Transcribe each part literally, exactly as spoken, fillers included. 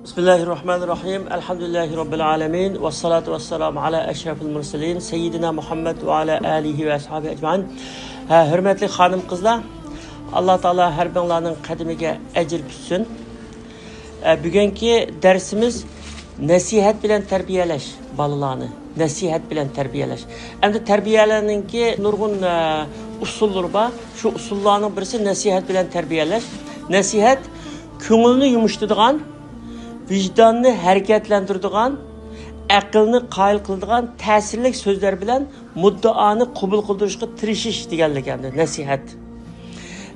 بىسمىللاھىررەھمانىررەھىم. ئەلھەمدۇلىللاھى رەببىل ئالەمىن. ۋەسسالاتۇ ۋەسسالامۇ ئالا ئەشرەفىل مۇرسەلىن سەييىدىنا مۇھەممەد ۋە ئالا ئالىھى ۋە ئەسھابىھى ئەجمەئىن. ھە، ھۆرمەتلىك خانىم قىزلار، ئاللا تائالا ھەر بىرىڭلارنىڭ قەدىمىگە ئەجىر پۈتسۇن. ھە، بۈگۈنكى دەرسىمىز نەسىھەت بىلەن تەربىيەلەش بالىلارنى. نەسىھەت بىلەن تەربىيەلەش. ئەمدى تەربىيەلەرنىڭكى نۇرغۇن، ھە، ئۇسۇللىرى بار. شۇ ئۇسۇللارنىڭ بىرسى نەسىھەت بىلەن تەربىيەلەش. نەسىھەت كۆڭۈلنى يۇمشىتىدىغان، ۋىجداننى ھەرىكەتلەندۈرىدىغان، ئەقىلنى قايىل قىلىدىغان تەسىرلىك سۆزلەر بىلەن مۇددىئانى قوبۇل قىلدۇرۇشقا تىرىشىش دېگەنلىك ئەمدى نەسىھەت.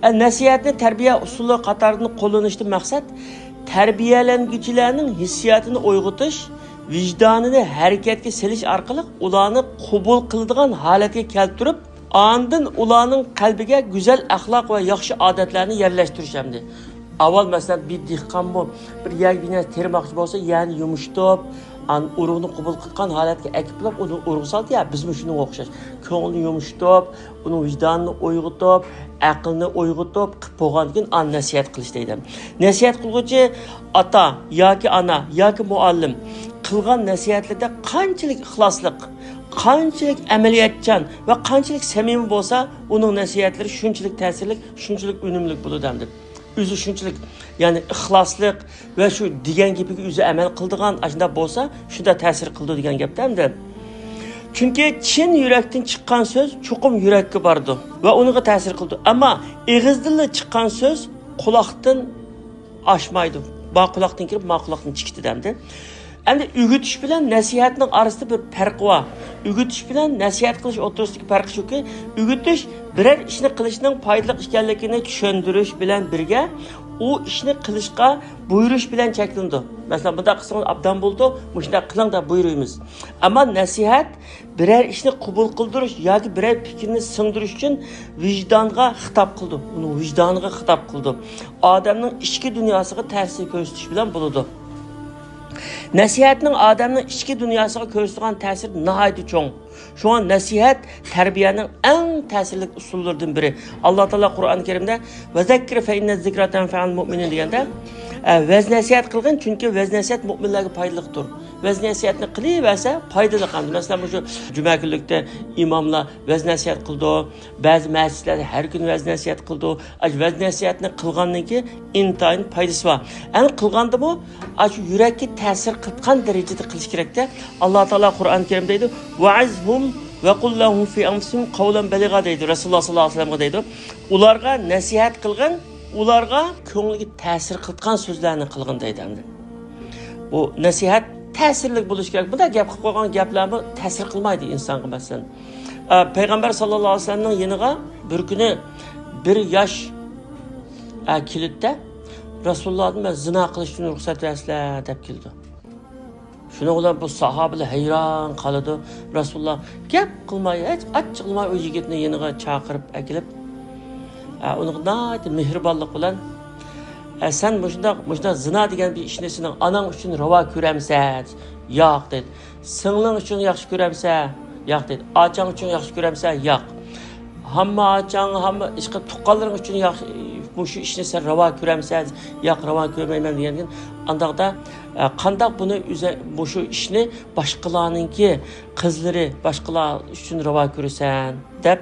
ئە، نەسىھەتنى تەربىيە ئۇسۇلى قاتارىدىن قوللىنىشتىن مەقسەت تەربىيەلەنگۈچىلەرنىڭ ھېسسىياتىنى ئويغىتىش، ۋىجدانىنى ھەرىكەتكە سېلىش ئارقىلىق ئۇلارنى قوبۇل قىلىدىغان ھالەتكە كەلتۈرۈپ، ئاندىن ئۇلارنىڭ قەلبىگە گۈزەل ئەخلاق ۋە ياخشى ئادەتلەرنى يەرلەشتۈرۈش ئەمدى. ئاۋۋال، مەسىلەن، بىر دېھقانمۇ بىر يەرگە بىر نەرسە تېرىماقچى بولسا، يەرنى يۇمشىتىپ، ئان-، ئۇرۇقنى قوبۇل قىلغان ھالەتكە ئەكېلىپ، ئۇنى ئۇرۇق سالدى يا، بىزمۇ شۇنىڭغا ئوخشاش. كۆڭلىنى يۇمشىتىپ، ئۇنىڭ ۋىجدانىنى ئويغىتىپ، ئەقلىنى ئويغىتىپ، قىپ بولغاندىن كېيىن ئان نەسىھەت قىلىش دەيدۇ. نەسىھەت قىلغۇچى ئاتا ياكى ئانا ياكى مۇئەللىم قىلغان نەسىھەتلىرىدە قانچىلىك ئىخلاسلىق، قانچىلىك ئەمەلىيەتچان ۋە قانچىلىك سەمىمىي بولسا، ئۇنىڭ نەسىھەتلىرى شۇنچىلىك تەسىرلىك، شۇنچىلىك ئۈنۈملۈك بولىدۇ ئەمدى. ئۆزى شۇنچىلىك، يەنى ئىخلاسلىق ۋە شۇ دېگەن گېپىگە ئۆزى ئەمەل قىلىدىغان، ئاشۇنداق بولسا، شۇنداق تەسىر قىلىدۇ دېگەن گەپتە ئەمدى. چۈنكى چىن يۈرەكتىن چىققان سۆز چوقۇم يۈرەككە بارىدۇ ۋە ئۇنىڭغا تەسىر قىلىدۇ. ئەمما ئېغىزدىنلا چىققان سۆز قۇلاقتىن ئاشمايدۇ. ما قۇلاقتىن كىرىپ، ما قۇلاقتىن چىقىدۇ ئەمدى. ئەمدى ئۆگىتىش بىلەن نەسىھەتنىڭ ئارىسىدا بىر پەرق بار. ئۆگىتىش بىلەن نەسىھەت قىلىش ئوتتۇرىسىدىكى پەرق شۇكى، ئۆگىتىش بىرەر ئىشنى قىلىشنىڭ پايدىلىق ئىكەنلىكىنى چۈشەندۈرۈش بىلەن بىرگە، ئۇ ئىشنى قىلىشقا بۇيرۇش بىلەن چەكلىنىدۇ. مەسىلەن، «بۇنداق قىلسىڭىز ئابدان بولىدۇ، مۇشۇنداق قىلىڭ» دەپ بۇيرۇيمىز. ئەمما نەسىھەت بىرەر ئىشنى قوبۇل قىلدۇرۇش ياكى بىرەر پىكىرنى سىڭدۈرۈش ئۈچۈن ۋىجدانغا خىتاب قىلىدۇ. ئۇنىڭ ۋىجدانىغا خىتاب قىلىدۇ. ئادەمنىڭ ئىچكى دۇنياسىغا تەسىر كۆرسىتىش بىلەن بولىدۇ. نەسىھەتنىڭ ئادەمنىڭ ئىچكى دۇنياسىغا كۆرسىتىدىغان تەسىرى ناھايىتى چوڭ. شۇڭا نەسىھەت تەربىيەنىڭ ئەڭ تەسىرلىك ئۇسۇللىرىدىن بىرى. ئاللا تائالا قۇرئان كەرىمدە «ۋەزەككىر فەئىننە زىكرا تەنفەئۇل مۇئمىنىن» دېگەندە، ئە، ۋەز نەسىھەت قىلغىن، چۈنكى ۋەز نەسىھەت مۇئمىنلەرگە پايدىلىقتۇر. ۋەز نەسىھەتنى قىلىۋەرسە پايدىلىق ئەمدى. مەسىلەن، مۇشۇ جۈمە كۈنلۈكتە ئىماملار ۋەز نەسىھەت قىلىدۇ. بەزى مەسچىتلەردە ھەر كۈنى ۋەز نەسىھەت قىلىدۇ. ئاشۇ ۋەز نەسىھەتنى قىلغاندىن كېيىن ئىنتايىن پايدىسى بار. ئەمدى قىلغاندىمۇ ئاشۇ يۈرەككە تەسىر قىلىدىغان دەرىجىدە قىلىش كېرەكتە. ئاللا تائالا قۇرئان كەرىم دەيدۇ، «ۋەئىزھۇم ۋەقۇل لەھۇم فى ئەنفۇسىھىم قەۋلەن بەلىغا» دەيدۇ. رەسۇلۇللا ساللاللاھۇ ئەلەيھى ۋەسەللەمگە دەيدۇ. ئۇلارغا نەسىھەت قىلغىن، ئۇلارغا كۆڭلىگە تەسىر قىلىدىغان سۆزلەرنى قىلغىن دەيدۇ ئەمدى. بۇ نەسىھەت تەسىرلىك بولۇشى كېرەك. بۇنداق گەپ قىلىپ قويغان گەپلەرمۇ تەسىر قىلمايدۇ ئىنسانغا، مەسىلەن. ئە، پەيغەمبەر ساللاللاھۇ ئەلەيھى ۋەسەللەمنىڭ يېنىغا بىر كۈنى بىر ياش، ئە، كېلىدىدە، رەسۇلۇللاھتىن «مەن زىنا قىلىشتىن رۇخسەت بەرسىلە» دەپ كېلىدۇ. شۇنىڭ بىلەن بۇ ساھابىلەر ھەيران قالىدۇ. رەسۇلۇللا گەپ قىلماي، ھېچ ئاچچىقلىماي ئۇ يىگىتنى يېنىغا چاقىرىپ ئەكېلىپ، ئە، ئۇنىڭغا ناھايىتى مېھرىبانلىق بىلەن، ئە، «سەن مۇشۇنداق، مۇشۇنداق زىنا دېگەن بىر ئىشنى سېنىڭ ئاناڭ ئۈچۈن راۋا كۆرەمسەن؟» «ياق» دەيدۇ. «سىڭلىڭ ئۈچۈن ياخشى كۆرەمسەن؟» «ياق» دەيدۇ. «ئاچاڭ ئۈچۈن ياخشى كۆرەمسەن؟» «ياق.» «ھەممە ئاچاڭ، ھەممە ئىشقىلىپ تۇغقانلىرىڭ ئۈچۈن ياخشى، مۇشۇ ئىشنى سەن راۋا كۆرەمسەن؟» «ياق، راۋا كۆرمەيمەن» دېگەندىن، ئانداقتا، ئە، «قانداق بۇنى ئۆزە-، مۇشۇ ئىشنى باشقىلارنىڭكى قىزلىرى، باشقىلار ئۈچۈن راۋا كۆرىسەن؟» دەپ،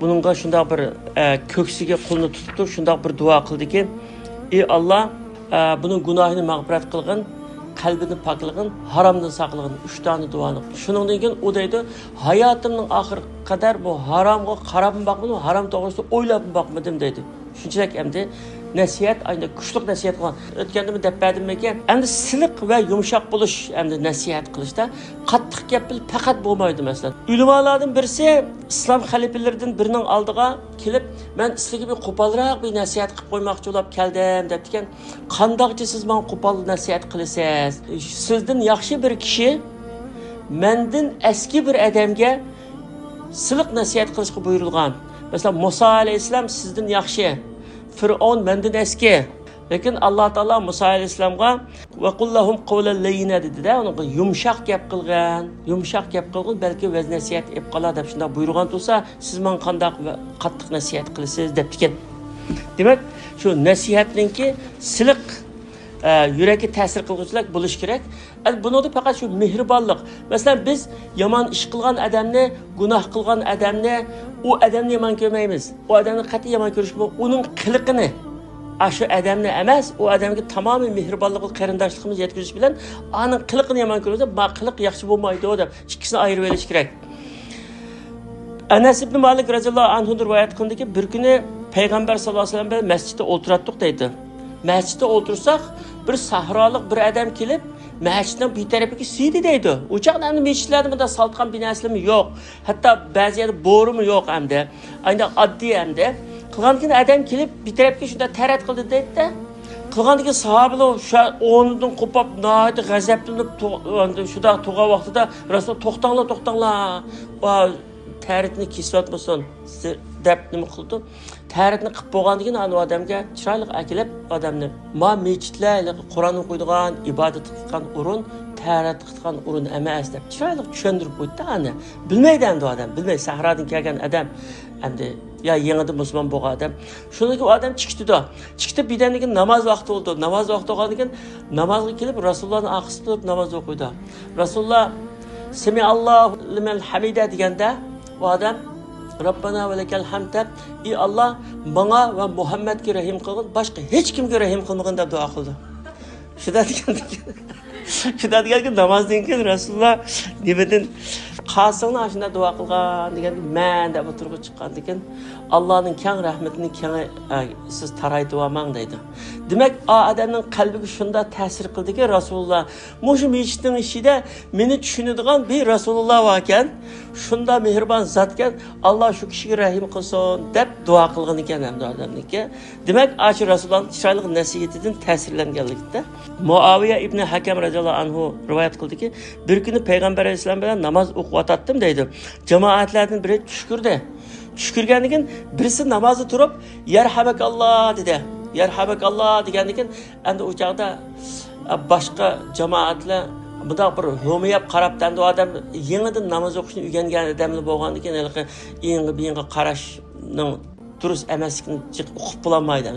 بۇنىڭغا شۇنداق بىر، ئە، كۆكسىگە قولىنى تۇتۇپ تۇرۇپ، شۇنداق بىر دۇئا قىلدىكى، «ئى ئاللا، ئە، بۇنىڭ گۇناھىنى مەغپىرەت قىلغىن، قەلبىنى پاكلىغىن، ھارامدىن ساقلىغىن.» ئۈچ دانە دۇئانى. شۇنىڭدىن كېيىن ئۇ دەيدۇ، «ھاياتىمنىڭ ئاخىرىغا قەدەر بۇ ھارامغا قاراپمۇ باقمىدىم، ھارام توغرىسىدا ئويلاپمۇ باقمىدىم» دەيدۇ. شۇنچىلىك ئەمدى نەسىھەت، ئاينى كۈچلۈك نەسىھەت قىلغان. ئۆتكەندىمۇ دەپ بەردىممىكىن؟ ئەمدى سىلىق ۋە يۇمشاق بولۇش ئەمدى نەسىھەت قىلىشتا قاتتىق گەپ بىلەن پەقەت بولمايدۇ، مەسىلەن. ئۆلىمالاردىن بىرسى ئىسلام خەلىپىلىرىدىن بىرىنىڭ ئالدىغا كېلىپ، «مەن سىلىگە بىر قوپالراق بىر نەسىھەت قىلىپ قويماقچى بولۇپ كەلدىم» دەپتىكەن. «قانداقچە سىز ماڭا قوپال نەسىھەت قىلىسىز؟ سىزدىن ياخشى بىر كىشى مەندىن ئەسكى بىر ئادەمگە سىلىق نەسىھەت قىلىشقا بۇيرۇلغان. مەسىلەن، مۇسا ئەلەيھىسسالام سىزدىن ياخشى، فىرئون مەندىن ئەسكى. لېكىن ئاللا تائالا مۇسا ئەلەيھىسسالامغا ۋەقۇل لەھۇم قەۋلەن لەييىنا دېدى-دە، ئۇنىڭغا يۇمشاق گەپ قىلغىن، يۇمشاق گەپ قىلغىن، بەلكى ۋەز نەسىھەت ئېلىپ قالار دەپ شۇنداق بۇيرۇغان تۇرسا، سىز ماڭا قانداق ۋە قاتتىق نەسىھەت قىلىسىز» دەپتىكەن. دېمەك، شۇ نەسىھەتنىڭكى سىلىق ئە، يۈرەككە تەسىر قىلغۇچىلار بولۇشى كېرەك. ئەمدى بۇنىڭدا پەقەت شۇ مېھرىبانلىق. مەسىلەن، بىز يامان ئىش قىلغان ئادەمنى، گۇناھ قىلغان ئادەمنى، ئۇ ئادەمنى يامان كۆرمەيمىز. ئۇ ئادەمنى قەتئىي يامان كۆرۈشكە بولمايدۇ. ئۇنىڭ قىلىقىنى، ئاشۇ ئادەمنى ئەمەس، ئۇ ئادەمگە تامامەن مېھرىبانلىقى، قېرىنداشلىقىمىزنى يەتكۈزۈش بىلەن ئانىڭ قىلىقىنى يامان كۆرىمىز، ما قىلىق ياخشى بولمايدۇ دەپ ئىككىسىنى ئايرىۋېلىش كېرەك. ئەنەس ئىبن مالىك رەزىياللاھۇ ئەنھۇدىن رىۋايەت قىلىندىكى، بىر كۈنى پەيغەمبەر ساللاللاھۇ ئەلەيھى ۋەسەللەم بىلەن مەسچىتتە ئولتۇراتتۇق دەيدۇ. مەسچىتتە ئولتۇرساق، بىر سەھرالىق بىر ئادەم كېلىپ، مەسچىتنىڭ بىر تەرىپىگە سىيدى دەيدۇ. ئۇ چاغدا ئەمدى مەسچىتلەردە بۇنداق سالتىقان بىناسىلىرىمۇ يوق. ھەتتا بەزى يەردە بورىمۇ يوق ئەمدى. ئانداق ئاددىي ئەمدى. قىلغاندىن كېيىن ئادەم كېلىپ، بىر تەرەپكە شۇنداق تەرەت قىلدى دەيدۇ-دە. قىلغاندىن كېيىن ساھابىلار شۇ ئورنىدىن قوپۇپ، ناھايىتى غەزەپلىنىپ، تو-، ئاندىن شۇنداق تۇرغان ۋاقتىدا رەسۇل، «توختاڭلار، توختاڭلار. ۋا، تەرىتىنى كېسىۋەتمىسۇن» دەپ نېمە قىلدى؟ تەرىتىنى قىلىپ بولغاندىن كېيىن ئانا ئادەمگە چىرايلىق ئەكېلىپ، ئادەمنى، «ما مەسچىتلەر ھېلىقى قۇرئان ئوقۇيدىغان، ئىبادەت قىلىدىغان ئورۇن، تەرەت قىلىدىغان ئورۇن ئەمەس» دەپ چىرايلىق چۈشەندۈرۈپ قويدى ئانا. بىلمەيدۇ ئەمدى ئادەم، بىلمەيدۇ، سەھرادىن كەلگەن ئادەم ئەمدى، يا يېڭىدىن مۇسۇلمان بولغان ئادەم. شۇنىڭدىن كېيىن ئۇ ئادەم چىقىپتۇ. چىقىپ بىردەمدىن كېيىن ناماز ۋاقتى بولىدۇ. ناماز ۋاقتى بولغاندىن كېيىن نامازغا كېلىپ، رەسۇلۇللانىڭ ئارقىسىدا تۇرۇپ ناماز ئوقۇيدۇ. رەسۇلۇللا، «سەمىئەللاھۇ لىمەن ھەمىدە» دېگەندە، ئۇ ئادەم، «رەببەنا ۋە لەكەل ھەمد» دەپ، «ئى ئاللا، ماڭا ۋە مۇھەممەدكە رەھىم قىلغىن، باشقا ھېچكىمگە رەھىم قىلمىغىن» دەپ دۇئا قىلدى. شۇنداق دېگەندىكىن، شۇنداق دېگەندىكىن نامازدىن كېيىن رەسۇلۇللا نېمىدىن، «قاسىڭنى ئاشۇنداق دۇئا قىلغان» دېگەندىكىن، «مەن» دەپ ئوتتۇرىغا چىققاندىكىن، «ئاللانىڭ كەڭ رەھمىتىنى كېڭى، ئە، سىز تارايتىۋالماڭ» دەيدۇ. دېمەك، ئا ئادەمنىڭ قەلبىگە شۇنداق تەسىر قىلدىكى، رەسۇلۇللا مۇشۇ مەسچىتنىڭ ئىچىدە مېنى چۈشىنىدىغان بىر رەسۇلۇللا باركەن، شۇنداق مېھرىبان زاتكەن، «ئاللا شۇ كىشىگە رەھىم قىلسۇن» دەپ دۇئا قىلغان ئىكەن ھەمدە ئادەمنىڭكى. دېمەك، ئاشۇ رەسۇلۇللانىڭ چىرايلىق نەسىھىتىدىن تەسىرلەنگەنلىكتە. مۇئاۋىيە ئىبنى ھەكەم رەزىياللاھۇ ئەنھۇ رىۋايەت قىلدىكى، بىر كۈنى پەيغەمبەر ئەلەيھىسسالام بىلەن ناماز ئوقۇۋاتاتتىم دەيدۇ. جامائەتلەردىن بىرى چۈش كۆردى. چۈش كۆرگەندىن كېيىن بىرسى نامازدا تۇرۇپ، «يەرھەمەكاللا» دېدى. «يەرھەمەكاللا» دېگەندىن كېيىن ئەمدى ئۇ چاغدا، ئە، باشقا جامائەتلەر مۇنداق بىر ھۆمىيەپ قاراپتۇ. ئەمدى ئۇ ئادەم يېڭىدىن ناماز ئوقۇشنى ئۆگەنگەن ئادەملا بولغاندىن كېيىن ھېلىقى ئېڭىغا بېيىنغا قاراشنىڭ دۇرۇس ئەمەسلىكىنى جىق ئۇقۇپ بولالمايدۇ.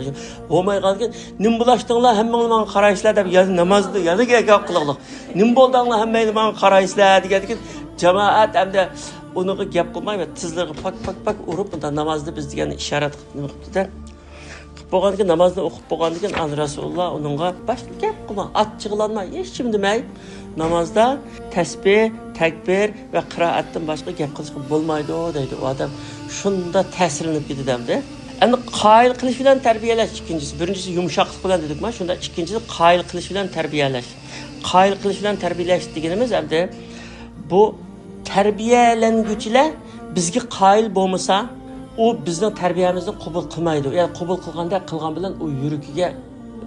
ھۆمەيغاندىن كېيىن، «نېمە بولاشتىڭلار، ھەممىڭلار ماڭا قارايسىلەر» دەپ، يەنە نامازدا يەنە گەپ قىلىقلىق. «نېمە بولدۇڭلار، ھەممەيلەن ماڭا قارايسىلەر» دېگەندىن كېيىن، جامائەت ئەمدى ئۇنىڭغا گەپ قىلماي، تىزلىرىغا پاك، پاك، پاك ئۇرۇپ، مۇنداق نامازدا بىز دېگەن ئىشارەت قىلىپ نېمە قىپتۇ-دە. قىپ بولغاندىن كېيىن، نامازنى ئوقۇپ بولغاندىن كېيىن، ئانا رەسۇلۇللا ئۇنىڭغا، «باشتا گەپ قىلما، ئاچچىقلانما، ھېچنېمە دېمەي، نامازدا تەسبىھ، تەكبىر ۋە قىرائەتتىن باشقا گەپ قىلىشقا بولمايدۇ» دەيدۇ. ئۇ ئادەم شۇنداق تەسىرلىنىپ كېتىدۇ ئەمدى. ئەمدى قايىل قىلىش بىلەن تەربىيەلەش ئىككىنچىسى. بىرىنچىسى يۇمشاقلىق بىلەن دېدۇقما، شۇنداق ئىككىنچىسى قايىل قىلىش بىلەن تەربىيەلەش. قايىل قىلىش بىلەن تەربىيەلەش دېگىنىمىز ئەمدى بۇ تەربىيەلەنگۈچىلەر بىزگە قايىل بولمىسا، ئۇ بىزنىڭ تەربىيەمىزنى قوبۇل قىلمايدۇ. يەنى قوبۇل قىلغاندەك قىلغان بىلەن ئۇ يۈرىكىگە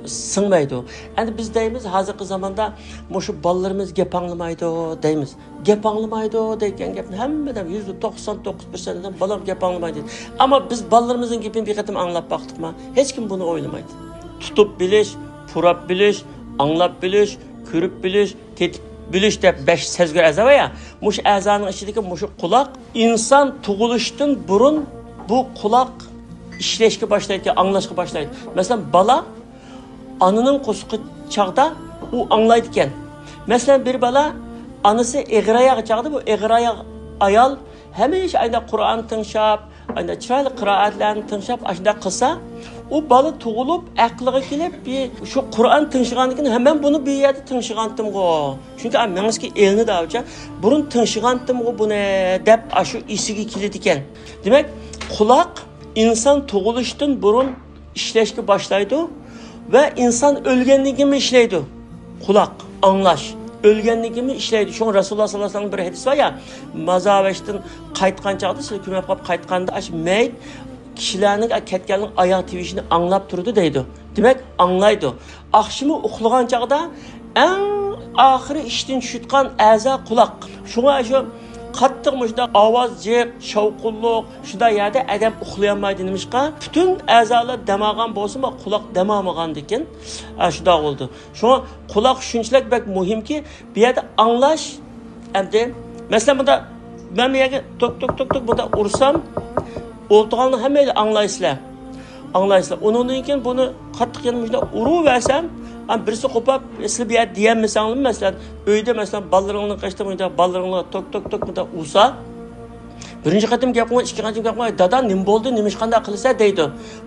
سىڭمەيدۇ. ئەمدى بىز دەيمىز، ھازىرقى زاماندا مۇشۇ بالىلىرىمىز گەپ ئاڭلىمايدۇ دەيمىز. گەپ ئاڭلىمايدۇ دەيدىغان گەپنى ھەممە ئادەم، يۈزدە توقسان توققۇز پىرسەنت ئادەم، «بالام گەپ ئاڭلىمايدۇ» دەيدۇ. ئەمما بىز بالىلىرىمىزنىڭ گېپىنى بىر قېتىم ئاڭلاپ باقتۇقما؟ ھېچكىم بۇنى ئويلىمايدۇ. تۇتۇپ بىلىش، پۇراپ بىلىش، ئاڭلاپ بىلىش، كۆرۈپ بىلىش، تېتىپ بىلىش دەپ بەش سەزگۈر ئەزا بار يا. مۇشۇ ئەزانىڭ ئىچىدىكى مۇشۇ قۇلاق، ئىنسان تۇغۇلۇشتىن بۇرۇن بۇ قۇلاق ئىشلەشكە باشلايدىكەن، ئاڭلاشقا باشلايدۇ. مەسىلەن، بالا ئانىنىڭ قورسىقى چاغدا ئۇ ئاڭلايدىكەن. مەسىلەن، بىر بالا ئانىسى ئېغىر ئاياغى چاغدا، بۇ ئېغىر ئاياغ ئايال ھەمىشە ئايدا قۇرئان تىڭشاپ، ئايدا چىرايلىق قىرائەتلەرنى تىڭشاپ، ئاشۇنداق قىلسا، ئۇ بالا تۇغۇلۇپ، ئەقلىگە كېلىپ، بى-، شۇ قۇرئان تىڭشىغاندىن كېيىن، «ھە، مەن بۇنى بۇ يەردە تىڭشىغانتىمغۇ. چۈنكى، ئا، مېڭىسىگە ئېلىنىدۇ، ئاۋۇچە. بۇرۇن تىڭشىغانتىمغۇ بۇنى» دەپ، ئاشۇ ئېسىگە كېلىدىكەن. دېمەك، قۇلاق ئىنسان تۇغۇلۇشتىن بۇرۇن ئىشلەشكە باشلايدۇ ۋە ئىنسان ئۆلگەندىن كېيىنمۇ ئىشلەيدۇ. قۇلاق، ئاڭلاش، ئۆلگەندىن كېيىنمۇ ئىشلەيدۇ. شۇڭا رەسۇلۇللا ساللاللاھۇ ئەلەيھى ۋەسەللەمنىڭ بىر ھەدىسى بار يا، مازاۋەشتىن قايتقان چاغدا، سىلەر كۆمۈپ قويۇپ قايتقاندا، ئاشۇ مەيت كىشىلەرنىڭ، كەتكەننىڭ ئاياغ تىۋىشىنى ئاڭلاپ تۇرىدۇ دەيدۇ. دېمەك، ئاڭلايدۇ. ئاخشىمى ئۇخلىغان چاغدا ئەڭ ئاخىرى ئىشتىن چۈشىدىغان ئەزا قۇلاق. شۇڭا شۇ قاتتىق مۇشۇنداق ئاۋاز جىق، شاۋقۇنلۇق، شۇنداق يەردە ئادەم ئۇخلىيالمايدۇ. نېمىشقا؟ پۈتۈن ئەزالار دەم ئالغان بولسىمۇ، قۇلاق دەم ئالمىغاندىكىن، ئە، شۇنداق بولىدۇ. شۇڭا قۇلاق شۇنچىلىك بەك مۇھىمكى، بۇ يەردە ئاڭلاش، ئەمدى، مەسىلەن، بۇندا مەن بۇ يەرگە توك، توك، توك، توك، بۇندا ئۇرسام، ئولتۇرغانلار ھەممەيلەن ئاڭلايسىلەر. ئاڭلايسىلەر. ئۇنىڭدىن كېيىن بۇنى قاتتىق يەنە مۇشۇنداق ئۇرۇۋەرسەم، ئەمما بىرسى قوپاپ، سىلەر بۇ يەردە دېيەلمىسەڭلارمۇ، مەسىلەن، ئۆيدە، مەسىلەن، بالىلىرىڭنى قېشىدا مۇنداق، بالىلىرىڭلار توك، توك، توك مۇنداق ئۇرسا، بىرىنچى قېتىم گەپ قىلماي، ئىككى قېتىم گەپ قىلماي، «دادا، نېمە بولدى، نېمىشقانداق قىلىسەن؟» دەيدۇ.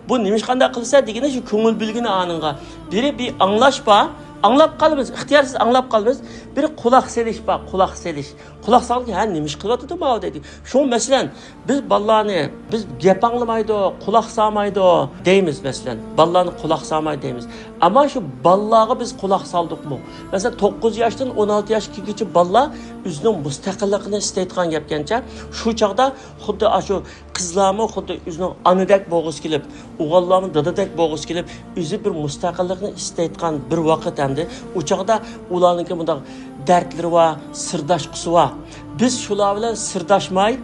بۇ «نېمىشقانداق قىلىسەن» دېگىنى شۇ كۆڭۈل بۆلگىنى ئانىڭغا. بىرى بىر ئاڭلاش بار، ئاڭلاپ قالىمىز، ئىختىيارسىز ئاڭلاپ قالىمىز. بىرى قۇلاق سېلىش بار، قۇلاق سېلىش. قۇلاق سالغىن، «ھە، نېمە ئىش قىلىۋاتىدۇ ماۋۇ؟» دەيدۇ. شۇڭا، مەسىلەن، بىز بالىلارنى، «بىز گەپ ئاڭلىمايدۇ، قۇلاق سالمايدۇ» دەيمىز، مەسىلەن. بالىلارنى قۇلاق سالمايدۇ دەيمىز. ئەمما شۇ بالىلارغا بىز قۇلاق سالدۇقمۇ؟ مەسىلەن، توققۇز ياشتىن ئون ئالتە ياشقىچە بالىلار ئۆزىنىڭ مۇستەقىللىقىنى ئىستەيدىغان گەپكەنچە، شۇ چاغدا خۇددى ئاشۇ قىزلارمۇ خۇددى ئۆزىنىڭ ئانىدەك بولغۇسى كېلىپ، ئوغۇللارمۇ دادىدەك بولغۇسى كېلىپ، ئۆزى بىر مۇستەقىللىقنى ئىستەيدىغان بىر ۋاقىت ئەمدى. ئۇ چاغدا ئۇلارنىڭكى مۇنداق دەردلىرى بار، سىرداشقۇسى بار. بىز شۇلار بىلەن سىرداشماي،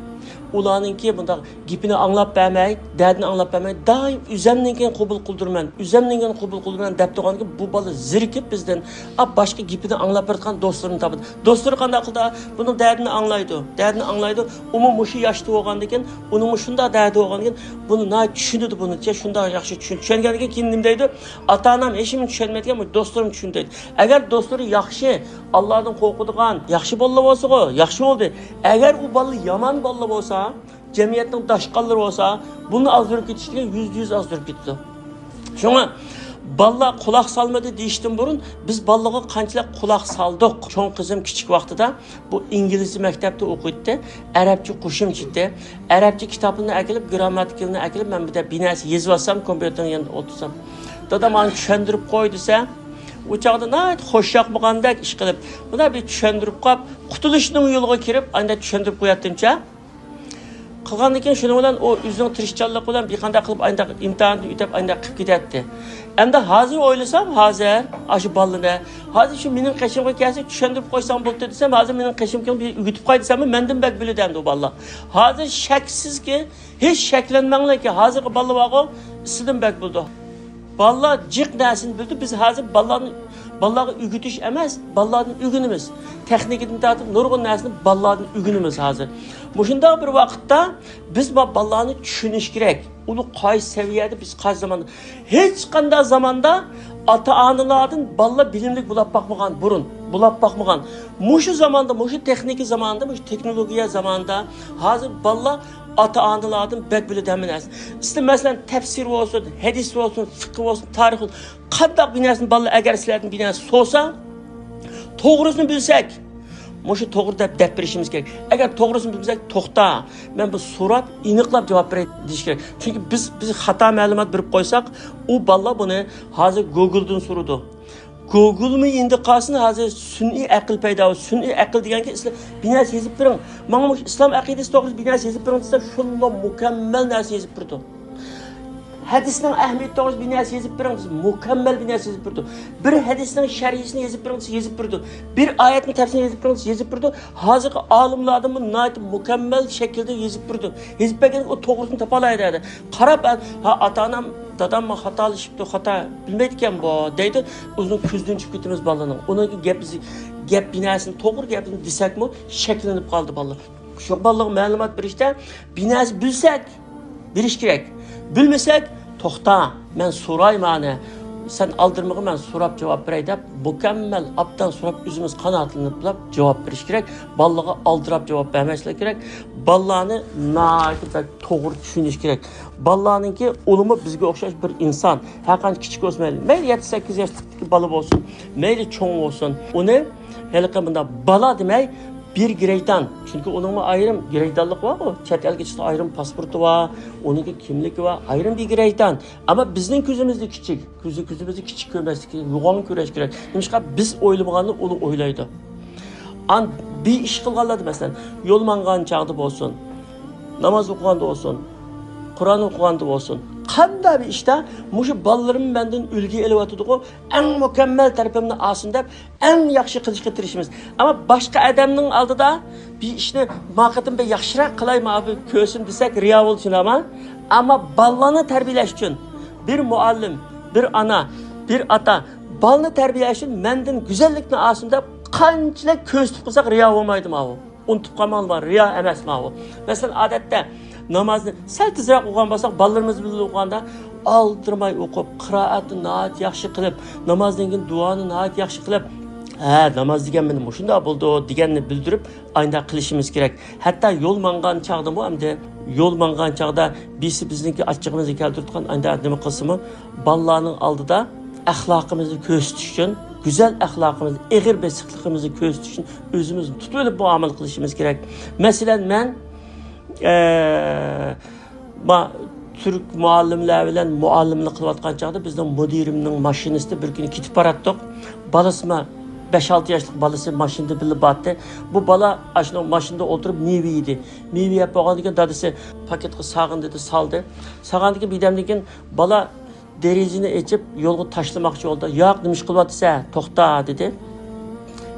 ئۇلارنىڭكى مۇنداق گېپىنى ئاڭلاپ بەرمەي، دەردىنى ئاڭلاپ بەرمەي، دائىم «ئۆزۈمنىڭكىنى قوبۇل قىلدۇرىمەن، ئۆزۈمنىڭكىنى قوبۇل قىلدۇرىمەن» دەپ تۇرغاندىكىن، بۇ بالا زېرىكىپ بىزدىن، ئا، باشقا گېپىنى ئاڭلاپ بېرىدىغان دوستلىرىنى تاپىدۇ. دوستلىرى قانداق قىلىدۇ؟ بۇنىڭ دەردىنى ئاڭلايدۇ، دەردىنى ئاڭلايدۇ. ئۇمۇ مۇشۇ ياشتا بولغاندىكىن، ئۇنىڭمۇ شۇنداق دەردى بولغاندىكىن، بۇنى ناھايىتى چۈشىنىدۇ، بۇنى شۇنداق ياخشى چۈشىنىدۇ. چۈشەنگەندىن كېيىن نېمە دەيدۇ؟ «ئاتا-ئانام ھېچنېمىنى چۈشەنمەيدىكەن، بۇ دوستلىرىم چۈشىنىدۇ» دەيدۇ. ئەگەر دوستلىرى ياخشى، ئاللادىن قورقىدىغان، ياخشى بالىلار بولسىغۇ، ياخشى بولدى. ئەگەر ئۇ بالا يامان بالا بولسا، جەمئىيەتنىڭ داشقاللىرى بولسا، بۇنى ئازدۇرۇپ كېتىش دېگەن يۈزدە يۈز ئازدۇرۇپ كېتىدۇ. شۇڭا بالىلار قۇلاق سالمىدى دېيىشتىن بۇرۇن، بىز بالىلارغا قانچىلىك قۇلاق سالدۇق. چوڭ قىزىم كىچىك ۋاقتىدا بۇ ئىنگلىزچە مەكتەپتە ئوقۇيتتى. ئەرەبچە قوشۇمچە ئىدى. ئەرەبچە كىتابلىرىنى ئەكېلىپ، گرامماتىكىلىرىنى ئەكېلىپ، مەن بىردەم بىر نەرسە يېزىۋالسام، كومپيۇتېرنىڭ يېنىدا ئولتۇرسام، «دادا، ماڭا چۈشەندۈرۈپ قوي» دېسە، ئۇ چاغدا ناھايىتى خۇشياقمىغاندەك ئىش قىلىپ، مۇنداق بىر چۈشەندۈرۈپ قويۇپ، قۇتۇلۇشنىڭ يولىغا كىرىپ، ئانداق چۈشەندۈرۈپ قوياتتىمچە. قىلغاندىن كېيىن شۇنىڭ بىلەن ئۇ ئۆزىنىڭ تىرىشچانلىقى بىلەن بىر قانداق قىلىپ ئانداق ئىمتىھاننى ئۆتەپ ئانداق قىلىپ كېتەتتى. ئەمدى ھازىر ئويلىسام، ھازىر ئاشۇ بالىنى، ھازىر شۇ مېنىڭ قېشىمغا كەلسە چۈشەندۈرۈپ قويساڭ بولدى دېسەم، ھازىر مېنىڭ قېشىمغا كېلىپ ئۆگىتىپ قوي دېسەممۇ مەندىن بەك بىلىدۇ ئەمدى ئۇ بالىلار. ھازىر شەكسىزكى، ھېچ شەكلەنمەڭلاركى، ھازىرقى بالىلار بارغۇ، ئىسىدىن بەك بىلىدۇ. بالىلار جىق نەرسىنى بىلىدۇ. بىز ھازىر بالىلارنى، بالىلارغا ئۆگىتىش ئەمەس، بالىلاردىن ئۆگىنىمىز. تېخنىكىدىن تارتىپ نۇرغۇن نەرسىنى بالىلاردىن ئۆگىنىمىز ھازىر. مۇشۇنداق بىر ۋاقىتتا بىز بۇ بالىلارنى چۈشىنىش كېرەك. ئۇلار قايسى سەۋىيەدە، بىز قايسى زاماندا؟ ھېچقانداق زاماندا ئاتا-ئانىلاردىن بالىلار بىلىملىك بولاپ باقمىغان بۇرۇن، بولاپ باقمىغان. مۇشۇ زاماندا، مۇشۇ تېخنىكا زامانىدا، مۇشۇ تېخنولوگىيە زامانىدا ھازىر بالىلار ئاتا-ئانىلاردىن بەك بىلىدۇ ھەممە نەرسىنى. سىلەر مەسىلەن، تەپسىر بولسۇن، ھەدىس بولسۇن، فىقھى بولسۇن، تارىخ بولسۇن، قانداق بىر نەرسىنى بالىلار ئەگەر سىلەردىن بىر نەرسە سورىسا، توغرىسىنى بىلسەك، مۇشۇ توغرا دەپ، دەپ بېرىشىمىز كېرەك. ئەگەر توغرىسىنى بىلمىسەك، توختا، مەن بۇ سوراپ، ئېنىقلاپ جاۋاب بېرەي دېيىش كېرەك. چۈنكى بىز، بىز خاتا مەلۇمات بېرىپ قويساق، ئۇ بالىلار بۇنى ھازىر گوگلدىن سورىدۇ. گوگلمۇ ئەمدى قالسۇن، ھازىر سۈنئىي ئەقىل پەيدا بولدى. سۈنئىي ئەقىل دېگەنكى، سىلەر بىر نەرسە يېزىپ بېرىڭ. ماڭا مۇشۇ ئىسلام ئەقىدىسى توغرىسىدا بىر نەرسە يېزىپ بېرىڭ دېسە، شۇنداق مۇكەممەل نەرسە يېزىپ بېرىدۇ. ھەدىسنىڭ ئەھمىيىتى توغرىسىدا بىر نەرسە يېزىپ بېرىڭ دېسە، مۇكەممەل بىر نەرسە يېزىپ بېرىدۇ. بىر ھەدىسنىڭ شەرھىسىنى يېزىپ بېرىڭ دېسە، يېزىپ بېرىدۇ. بىر ئايەتنىڭ تەپسىرىنى يېزىپ بېرىڭ دېسە، يېزىپ بېرىدۇ. ھازىرقى ئالىملاردىنمۇ ناھايىتى مۇكەممەل شەكىلدە يېزىپ بېرىدۇ. يېزىپ بەرگەندىن ئۇ توغرىسىنى تاپالايدۇ. قاراپ، ھە، ئاتا-ئانام، دادام خاتالىشىپتۇ، خاتا بىلمەيدىكەن بۇ، دەيدۇ. ئۇزۇن كۆزدىن چۈشۈپ كېتىمىز بالىنىڭ. ئۇنىڭ گەپ، گەپ بىناسىنى، توغرا گەپنى دېسەكمۇ، شەكلىنىپ قالدى بالىلار. شۇ بالىلارغا مەلۇمات بېرىشتە بىناسى بىلسەك، بېرىش كېرەك. بىلمىسەك، توختا، مەن سورايمەن، سەن ئالدىرىمىغىن، مەن سوراپ جاۋاب بېرەي دەپ، مۇكەممەل، ئابدان سوراپ، ئۆزىمىز قانائەتلىنىپ جاۋاب بېرىش كېرەك. بالىلارغا ئالدىراپ جاۋاب بەرمەسلىك كېرەك. بالىلارنى ناھايىتى بەك توغرا چۈشىنىش كېرەك. بالىلارنىڭكى ئۇلىمۇ بىزگە ئوخشاش بىر ئىنسان. ھەرقانچە كىچىك بولسۇن مەيلى، مەيلى يەتتە سەككىز ياشلىقتىكى بالا بولسۇن، مەيلى چوڭ بولسۇن. ئۇنى ھېلىقى مۇنداق بالا دېمەي، بىر گرېدتان. چۈنكى ئۇنىڭمۇ ئايرىم گرېدتانلىقى بارغۇ. چەت ئەلگە چىقسا ئايرىم پاسپورتى بار، ئۇنىڭكى كىملىكى بار، ئايرىم بىر گرېدتان. ئەمما بىزنىڭ كۆزىمىزدە كىچىك. كۆزى، كۆزىمىزنى كىچىك كۆرمەسلىك كېرەك، يوغان كۆرۈش كېرەك. نېمىشقا بىز ئويلىمىغاننى ئۇلار ئويلايدۇ. ئان بىر ئىش قىلغانلاردا، مەسىلەن، يول ماڭغان چاغدا بولسۇن، ناماز ئوقۇغاندا بولسۇن، قۇرئان ئوقۇغاندا بولسۇن، قانداق بىر ئىشتا مۇشۇ بالىلىرىم مەندىن ئۈلگە ئېلىۋاتىدىغۇ، ئەڭ مۇكەممەل تەرىپىمنى ئالسۇن دەپ، ئەڭ ياخشى قىلىشقا تىرىشىمىز. ئەمما باشقا ئادەمنىڭ ئالدىدا بىر ئىشنى ما قېتىم بىر ياخشىراق قىلاي، ما بىر كۆرسۇن دېسەك، رىيا بولىدۇ، شۇنداقمۇ؟ ئەمما بالىلارنى تەربىيەلەش ئۈچۈن بىر مۇئەللىم، بىر ئانا، بىر ئاتا بالىنى تەربىيەلەش ئۈچۈن مەندىن گۈزەللىكنى ئالسۇن دەپ قانچىلىك كۆرسىتىپ قىلساق، رىيا بولمايدۇ ماۋۇ. ئۇنتۇپ قالماڭلار، رىيا ئەمەس ماۋۇ. مەسىلەن، ئادەتتە نامازنى سەل تېزرەك ئوقۇغان بولساق، بالىلىرىمىز بىلەن ئوقۇغاندا، ئالدىرىماي ئوقۇپ، قىرائەتنى ناھايىتى ياخشى قىلىپ، نامازدىن كېيىن دۇئانى ناھايىتى ياخشى قىلىپ، ھە، ناماز دېگەن مانا مۇشۇنداق بولىدۇ دېگەننى بىلدۈرۈپ، ئانداق قىلىشىمىز كېرەك. ھەتتا يول ماڭغان چاغدىمۇ، ئەمدى يول ماڭغان چاغدا بىرسى بىزنىڭكى ئاچچىقىمىزنى كەلتۈرۈۋاتقان ئانداق نېمە قىلسىمۇ، بالىلارنىڭ ئالدىدا ئەخلاقىمىزنى كۆرسىتىش ئۈچۈن، گۈزەل ئەخلاقىمىزنى، ئېغىر بېسىقلىقىمىزنى كۆرسىتىش ئۈچۈن ئۆزىمىزنى تۇتۇۋېلىپ مۇئامىلە قىلىشىمىز كېرەك. مەسىلەن، مەن، ئە، ما-، تۈرك مۇئەللىملەر بىلەن مۇئەللىملىك قىلىۋاتقان چاغدا بىزنىڭ مۇدىرىمنىڭ ماشىنىسىدا بىر كۈنى كېتىپ باراتتۇق. بالىسىمۇ، بەش-ئالتە ياشلىق بالىسى ماشىنىدا بىللە باراتتى. بۇ بالا ئاشۇ ماشىنىدا ئولتۇرۇپ مېۋە يېدى. مېۋە يەپ بولغاندىن كېيىن دادىسى پاكېتقا سالغىن دېدى، سالدى. سالغاندىن كېيىن بىردەمدىن كېيىن بالا دېرىزىنى ئېچىپ يولغا تاشلىماقچى بولدى. ياق، نېمە ئىش قىلىۋاتىسەن؟ توختا، دېدى.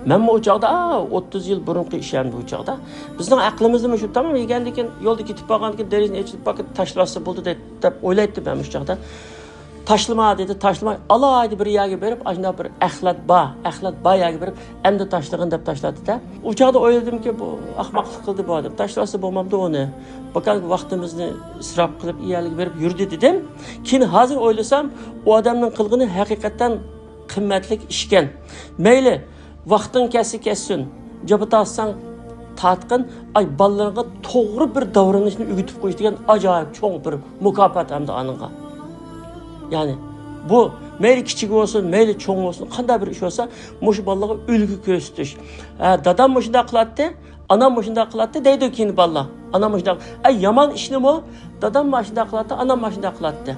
مەنمۇ ئۇ چاغدا، ئا، ئوتتۇز يىل بۇرۇنقى ئىش ئەمدى ئۇ چاغدا. بىزنىڭ ئەقلىمىزدىمۇ شۇ، تامام يېگەندىن كېيىن، يولدا كېتىپ بارغاندىن كېيىن دېرىزىنى ئېچىپ پاكېت تاشلىۋەتسە بولدى دەپ، دەپ ئويلايتتىم مەن ئۇ چاغدا. تاشلىما دېدى، تاشلىماي، ئالاھىدە بىر يەرگە بېرىپ، ئاشۇنداق بىر ئەخلەت بار، ئەخلەت بار يەرگە بېرىپ، ئەمدى تاشلىغىن دەپ تاشلاتتى-دە. ئۇ چاغدا ئويلىدىمكى، بۇ ئەخمەقلىق قىلدى بۇ ئادەم. تاشلىۋەتسە بولمامدۇ ئۇنى؟ بىكار ۋاقتىمىزنى ئىسراپ قىلىپ، ئۇ يەرگە بېرىپ يۈردى دېدىم. كېيىن ھازىر ئويلىسام، ئۇ ئادەمنىڭ قىلغىنى ھەقىقەتەن قىممەتلىك ئىشكەن. مەيلى، ۋاقتىڭ كەتسە كەتسۇن، جاپا تارتساڭ تارتقىن، ئاي، بالىلىرىڭغا توغرا بىر داۋرىنىشنى ئۆگىتىپ قويۇش دېگەن ئاجايىپ چوڭ بىر مۇكاپات ئەمدى ئانىڭغا. يەنى، بۇ مەيلى كىچىك بولسۇن، مەيلى چوڭ بولسۇن، قانداق بىر ئىش بولسا، مۇشۇ بالىلارغا ئۈلگە كۆرسىتىش. ھە، دادام مۇشۇنداق قىلاتتى، ئانام مۇشۇنداق قىلاتتى دەيدۇ كېيىن بالىلار. ئانام مۇشۇنداق، ئەي، يامان ئىشنىمۇ دادام ماشۇنداق قىلاتتى، ئانام ماشۇنداق قىلاتتى.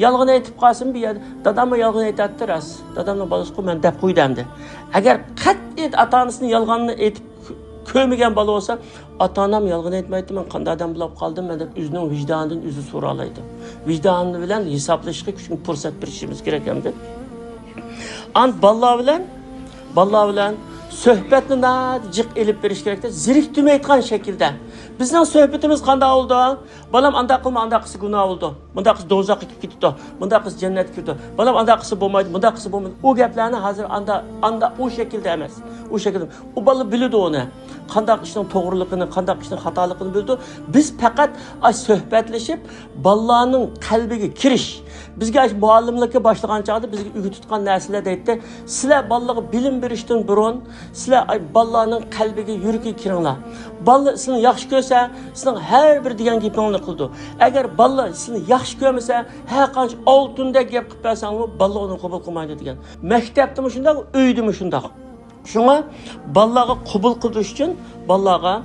يالغان ئېيتىپ قالسىمۇ بۇ يەردە، داداممۇ يالغان ئېيتاتتى راست. دادامنىڭ بالىسىغۇ مەن دەپ قويدى ئەمدى. ئەگەر قەتئىي ئاتا-ئانىسىنى يالغاننى ئېيتىپ كۆ-، كۆرمىگەن بالا بولسا، ئاتا-ئانام يالغان ئېيتمايتتى، مەن قانداق ئادەم بولاپ قالدىم مەن دەپ ئۆزىنىڭ ۋىجدانىدىن ئۆزى سورالايدۇ. ۋىجدانى بىلەن ھېسابلىشىشقا كۈچ-، پۇرسەت بېرىشىمىز كېرەك ئەمدى. ئان بالىلار بىلەن، بالىلار بىلەن سۆھبەتنى ناھايىتى جىق ئېلىپ بېرىش كېرەكتە، زېرىكتۈرمەيدىغان شەكىلدە. بىزنىڭ سۆھبىتىمىز قانداق بولىدۇ؟ بالام، ئانداق قىلما، ئانداق قىلسا گۇناھ بولىدۇ. مۇنداق قىلسا دوزاخقا كېتىپ كېتىدۇ. مۇنداق قىلسا جەننەتكە كىرىدۇ. بالام، ئانداق قىلسا بولمايدۇ، مۇنداق قىلسا بولمايدۇ. ئۇ گەپلەرنى ھازىر ئاندا، ئاندا ئۇ شەكىلدە ئەمەس. ئۇ شەكىلدە. ئۇ بالا بىلىدۇ ئۇنى. قانداق ئىشنىڭ توغرىلىقىنى، قانداق ئىشنىڭ خاتالىقىنى بىلىدۇ. بىز پەقەت ئاش سۆھبەتلىشىپ، بالىلارنىڭ قەلبىگە كىرىش. بىزگە ئاش مۇئەللىملىككە باشلىغان چاغدا بىزگە ئۆگىتىۋاتقان نەرسىلەر دەيتتى. سىلەر بالىلارغا بىلىم بېرىشتىن بۇرۇن، سىلەر ئاي بالىلارنىڭ قەلبىگە، يۈرىكىگە كىرىڭلار. بالىلار سىلىنى ياخشى كۆرسە، سىلىنىڭ ھەر بىر دېگەن گېپىڭلارنى قىلىدۇ. ئەگەر بالىلار سىلىنى ياخشى كۆرمىسە، ھەر قانچە ئالتۇندەك گەپ قىلىپ بەرسەڭمۇ، بالىلار ئۇنى قوبۇل قىلمايدۇ دېگەن. مەكتەپتىمۇ شۇنداق، ئۆيدىمۇ شۇنداق. شۇڭا بالىلارغا قوبۇل قىلدۇرۇش ئۈچۈن بالىلارغا